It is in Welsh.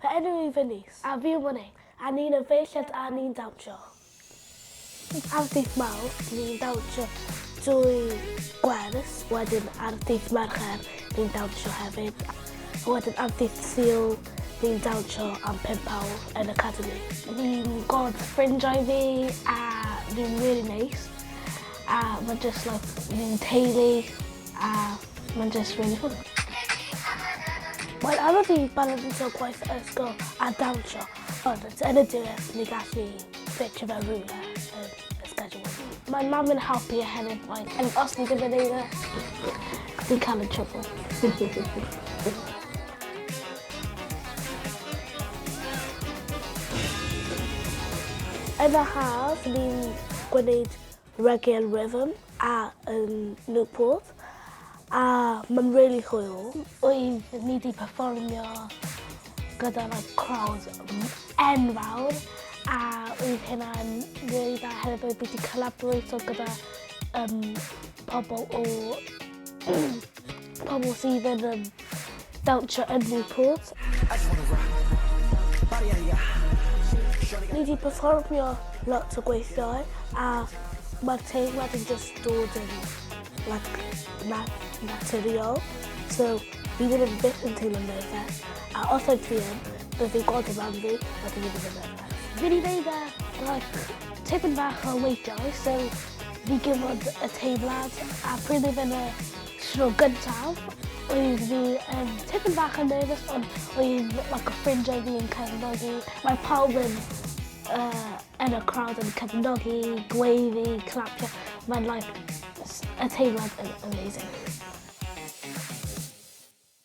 Fy enw yw Venice, a fi yw Monet, a ni'n efeilliad a ni'n dawnsio. Ar ddydd Mawrth, ni'n dawnsio dwy gwers, wedyn ar ddydd Mercher, ni'n dawnsio hefyd. A wedyn ar ddydd Sul, ni'n dawnsio am 5 awr yn Academy. Fi'n gweld ffrindiau fi a ni'n really neis. A mae just like, ni'n teulu a mae'n just really fun. Mae'n anodd i balansio gwaith ysgol a dawnsio, ond yn y diwedd ni gallu ffitio fe rhywle yn y schedule. Mae mam yn helpu hefyd, like, and os ni ddim yn neud e, ni'n cael yn trouble. Yn y haf, ni'n gwneud reggae and rhythm a yn Newport a mae'n really hwyl. Oedd ni wedi perfformio gyda like, crowd enfawr a oedd hynna'n really dda hefyd oedd wedi collaborato gyda pobl o pobl sydd yn dawnsio yn Newport. Ni wedi perfformio lot o gweithiau a mae'r teimlad yn just dod yn like, naturiol. So fi ddim yn byth yn teimlo'n nervous. A os oedd fi yn, bydd fi'n gweld y mam fi, a dwi ddim yn nervous. Fi wedi gwneud e, like, tipyn bach o weithiau, so fi gwybod y teimlad a pryd oedd yn y tro gyntaf, oedd fi yn tipyn bach yn nervous, ond oedd like, y ffrindiau fi yn cefnogi. Mae pawb yn y crowd yn cefnogi, gweiddi, clapio. Mae'n like, y teimlad yn amazing.